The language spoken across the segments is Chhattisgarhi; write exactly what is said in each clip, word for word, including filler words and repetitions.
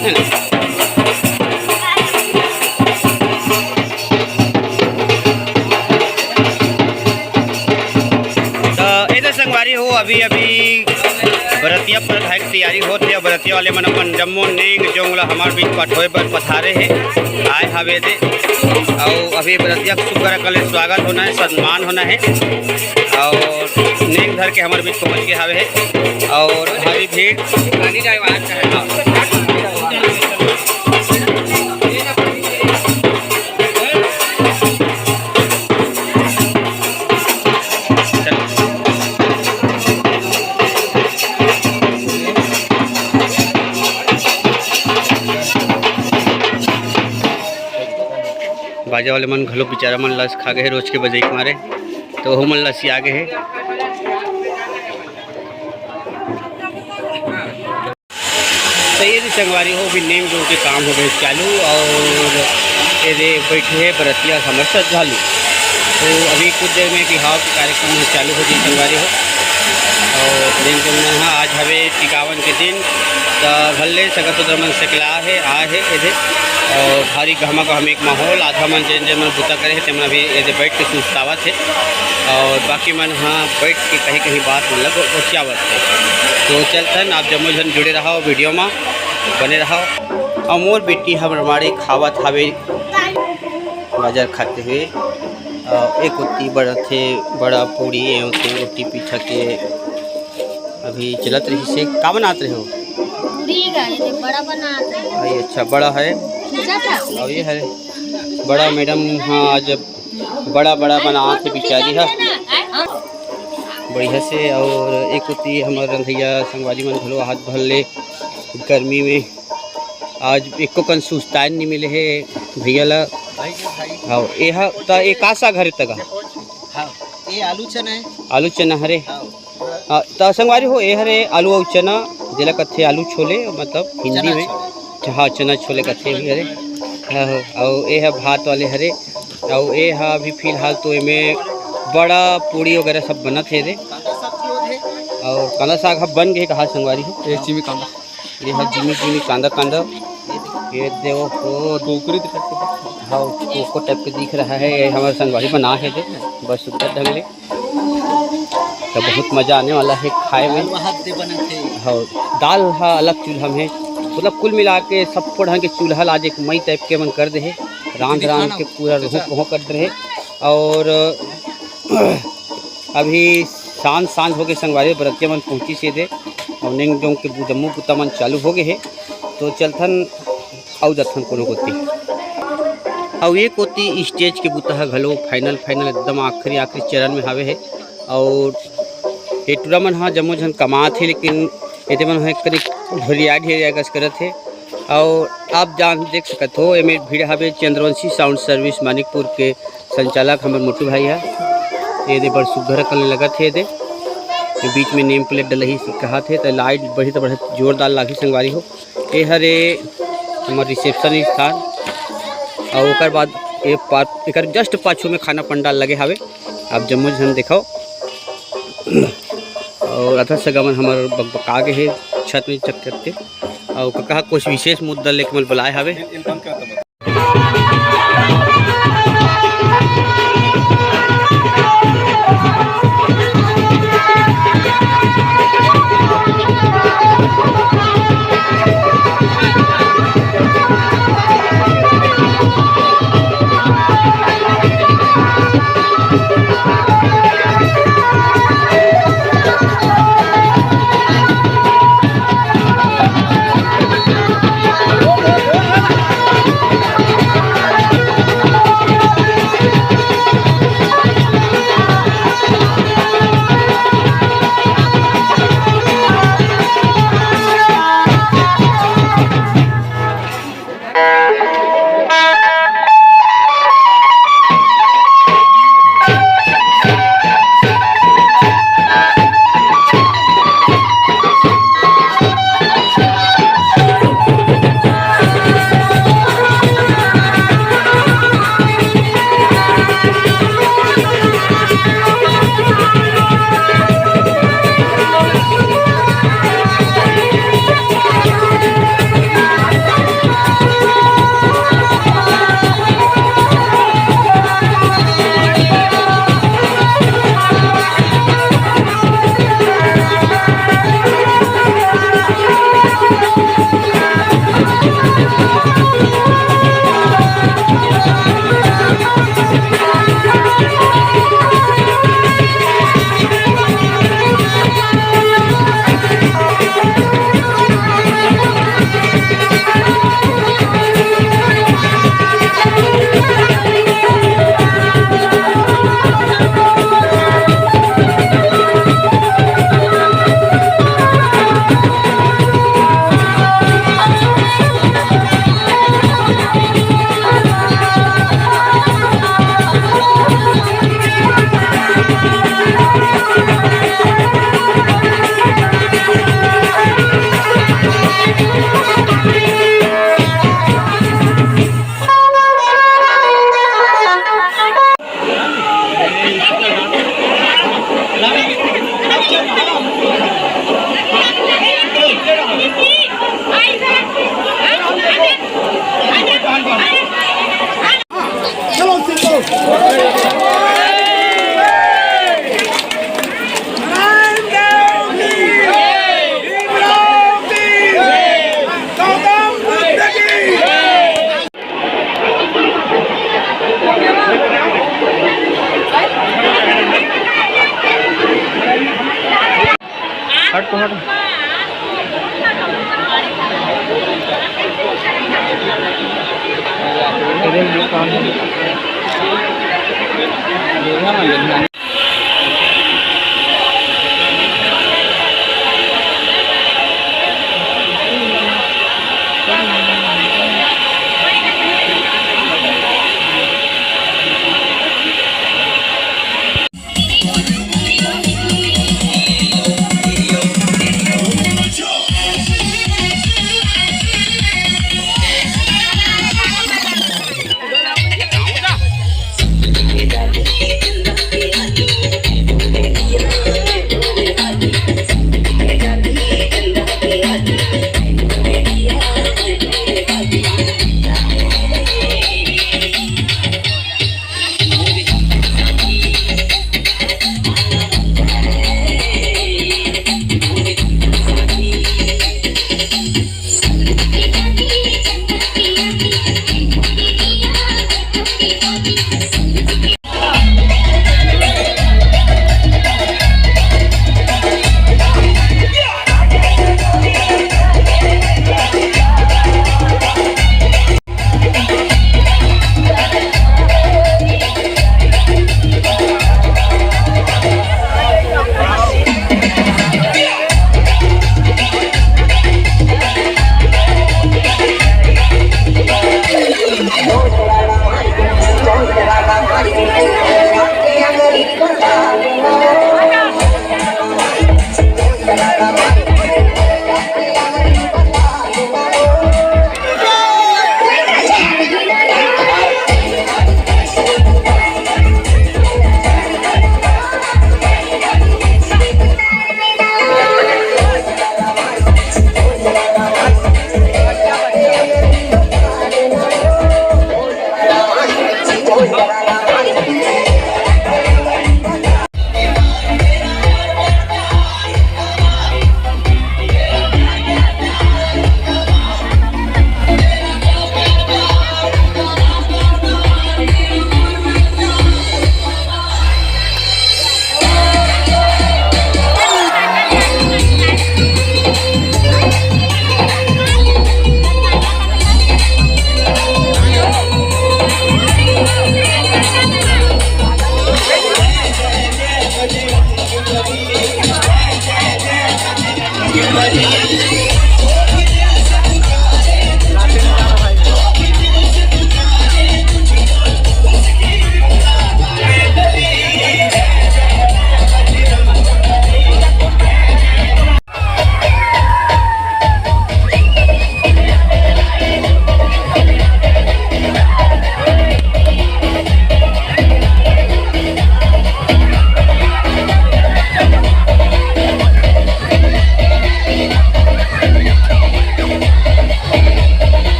है ना? त एदे संगवारी हो, अभी अभी बरतिया परत हे के तैयारी होत हे। बरतिया वाले मन अपन जम्मो नेंग जोंग ला हमर बीच पठोए बर पधारे हे, आए हवे दे। अउ अभी बरतिया के सुग्घर अकन ले स्वागत होना हे, सम्मान होना हे। अउ नेंग धर के हमर बीच पहुँच गे हवे हे। अउ भारी भीड़। बाजा वाले मन घलो बेचारा मन लस खा गे हे रोज के बजई के मारे, तो ओहू मन लसिया गे हे। त एदे संगवारी हो, अभी नेंग जोंग के काम हो गे चालू अउ एदे बइठे हे बरतिया हमर श्रद्धालु। तो अभी कुछ देर में बिहाव के कार्यक्रम ह चालू हो जाही संगवारी हो। अउ नेंग जोंग मन ह आज हवे टिकावन के दिन, त भले सगा सोदर मन सकला हे, आए हे एदे। अउ भारी गहमा गहमी के माहौल, आधा मन जेन जेन मन बूता करे हे, तेमन अभी एदे बइठ के सुस्तावत हे अउ बाकी मन ह बइठ के कहीं कहीं बात मन ल गो-, गोठियावत हे। तो चलथन, आप जम्मो झन जुड़े रहव वीडियो म, बने रहव। अउ मोर बेटी हमर माड़े खावत हवे, गाजर खाते हुए। अउ एक ओती बनत हे बड़ा पूड़ी, ए ओती रोटी पीठा के अभी चलत रहिस हे। का बनात रहे हो? पूड़ी का, ये बड़ा बनात हे। अरे अच्छा, बड़ा हे। खींचा था? अउ ये हरे बड़ा मैडम, हाँ, आज बड़ा बड़ा बनात हे बिचारी ह। बढ़िया से। अउ एक ओती हमर रंधइया संगवारी मन घलो हाथ भर ले गर्मी में आज एको कन सुस्ताए नइ मिले हे भैया ला। अउ एहा त ए का साग हरे तगा? हाँ, ये आलू चना हे। आलू चना हरे। हाँ। अ, त संगवारी हो, ए हरे आलू अउ चना, जेला कथे आलू छोले, मतलब हिंदी चना में। छोले। हाँ, चना छोले कथे भी हरे। हाँ, हाँ, अउ ए ह भात वाले हरे, अउ ए ह अभी फिलहाल तो एमे बड़ा पूड़ी वगैरह सब बनत हे रे। कांदा साग भी होत हे। अउ कांदा साग ह बन गे कहा संगवारी हो। ए जिमी कांदा। ये ह जिमी जिमी कांदा कांदा। ये देखो, कुरकुरी दिखत हे। हाँ, कोको टाइप के दिख रहा है, ये हमर संगवारी बना हे दे, बस सुंदर ढंग ले। तो बहुत मजा आने वाला है खाए में। दाल वहाँ दे बनत हे। हाँ, दाल हा अलग चूल्हा में, मतलब कुल मिला के सब फोड़हा के चूल्हा ला आज एक मई टाइप के मन कर दे हे, रांध रांध के पूरा रोह पोह कर दे हे। अउ अभी सांझ सांझ हो गे संगवारी, बरतिया मन पहुँचिस हे दे, अउ नेंग जोंग के बु-, जम्मो बुता मन चालू हो गे हे। तो चलथन अउ जाथन कोनो कोती। अउ ए कोती stage के बुता ह घलो final, final एकदम आखिरी, आखिरी चरण में हावे हे। अउ ए टूरा मन ह जम्मो झन कमात हे, लेकिन एदे मन ह एक कनी ढोरिया ढेरिया कस करत हे। अउ आप जान देख सकत हो, एमे भीड़ हावे चंद्रवंशी sound service मानिकपुर के संचालक हमर मोटू भाई ह। एदे बड़ सुग्घर अकन लगत हे एदे। ये बीच में name plate डलही कहात हे, त light बढ़िया त बढ़िया जोरदार लागही संगवारी हो। ए हरे हमर reception स्थान, अउ ओकर बाद ए पा-, एकर just पाछू में खाना पंडाल लगे हावे। आप जम्मो झन देखव। अउ आधा सगा मन हमर बकबका गे हे छत में चक चक के। अउ कका कुछ विशेष मुद्दा लेके मन बुलाए हावे।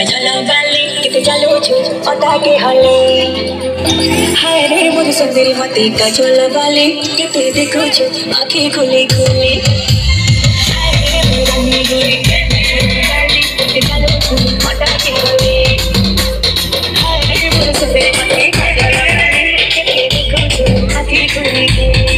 झलक वाली किते चलो छु पता के हले। हाय रे मोर सुंदरी मती का झलक वाली किते देखो छु आँखें खुली खुली। हाय रे मोर रंगी गोरी किते चलो छु पता के हले। हाय रे मोर सुंदरी मती का झलक वाली किते देखो छु आँखें खुली खुली।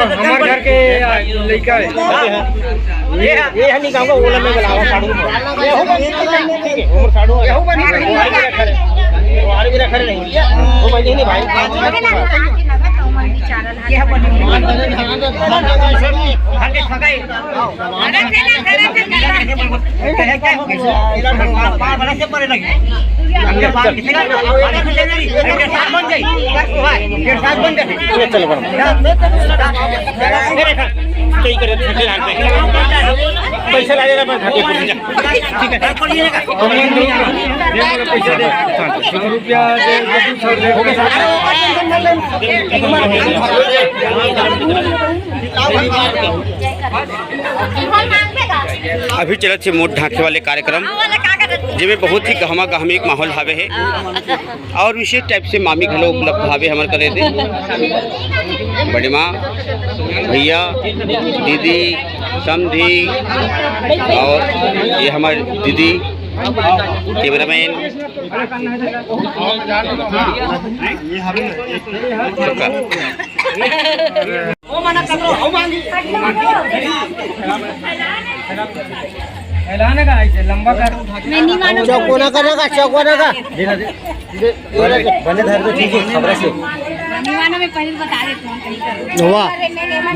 वो हमर घर के लइका है। ये, ये हनी गाँव का ओला में बुलावा साड़ू। ये हो बनी, ये हो बनी। वो आर भी रखा रहे। वो आर भी रखा रहे नहीं। वो बनी नहीं भाई। ये हो बनी। चलो, बड़ा। पैसा लागेगा, बस, ठीक है। रुपया दे, दे, दे, दे। अभी चलत हे मोट ढाके वाले कार्यक्रम। जेमे बहुत ही गहमा गहमी एक माहौल हावे हे और विशेष टाइप से मामी घलो उपलब्ध हावे हमर करे दे। बड़े माँ, भैया, दीदी, समधी और ये हमर दीदी, कैमरामैन। शुक्र। चौकोना का ना का, चौकोना का। बने धर दो, ठीक है, खबर से। निवानो में पहले बता देते हैं। वाह,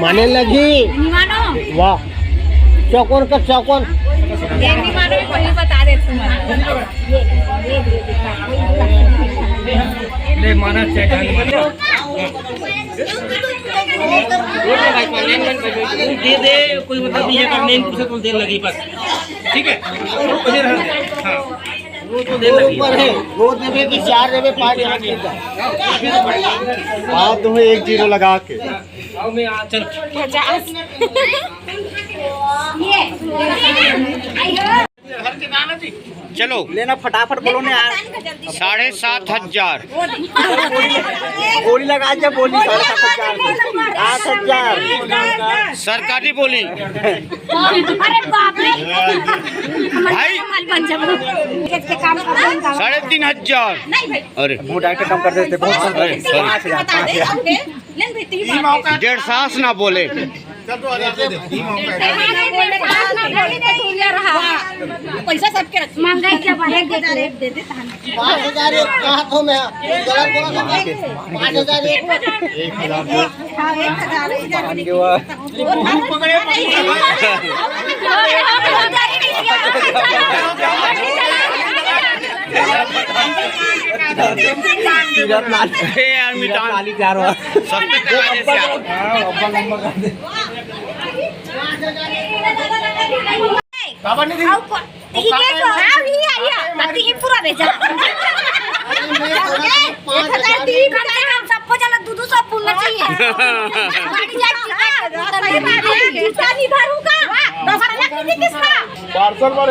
माने लगी। निवानो। वाह, चौकोन का चौकोन। ये निवानो में पहले बता देते हैं। ले माना चेक। दे दे, कोई मतलब नहीं है, पर मेन रूप से तो देर लगी बस। ठीक है, हाँ। वो तो देर लगी। ऊपर है, वो देवे कि चार देवे, पाँच देवे, ठीक है। बात तुम्हें एक जीरो लगा के। आओ, मैं आ, चल। पचास। चलो। लेना, फटाफट बोलो ना यार। साढ़े सात हजार। बोली लगा, जब बोली साढ़े सात हजार। सात हजार। सरकारी बोली। अरे बाप रे। भाई। साढ़े तीन हजार। अरे। वो डायरेक्ट कम कर देते, बहुत कम कर देते। पाँच हजार, पाँच हजार। डेढ़ सास ना बोले। पैसा सबके रख। महंगाई क्या बात है? एक हजार एक दे दे। पाँच हजार एक कहा तो मैं गलत बोला था। पाँच हजार एक। एक हजार दो। हाँ, एक हजार, एक हजार। ए यार, मिटान। चार बार। बाबा नहीं दी। आओ, को-, ठीक है, तो आओ, ही आई है। ताकि ये पूरा बेचा। एक हजार तीन, कम से कम सबको चलो, दो दो सौ पुण्य चाहिए। गाड़ी जाए, टिकट, जूता नहीं भरूंगा। दस हजार की थी किसका? पार्सल पर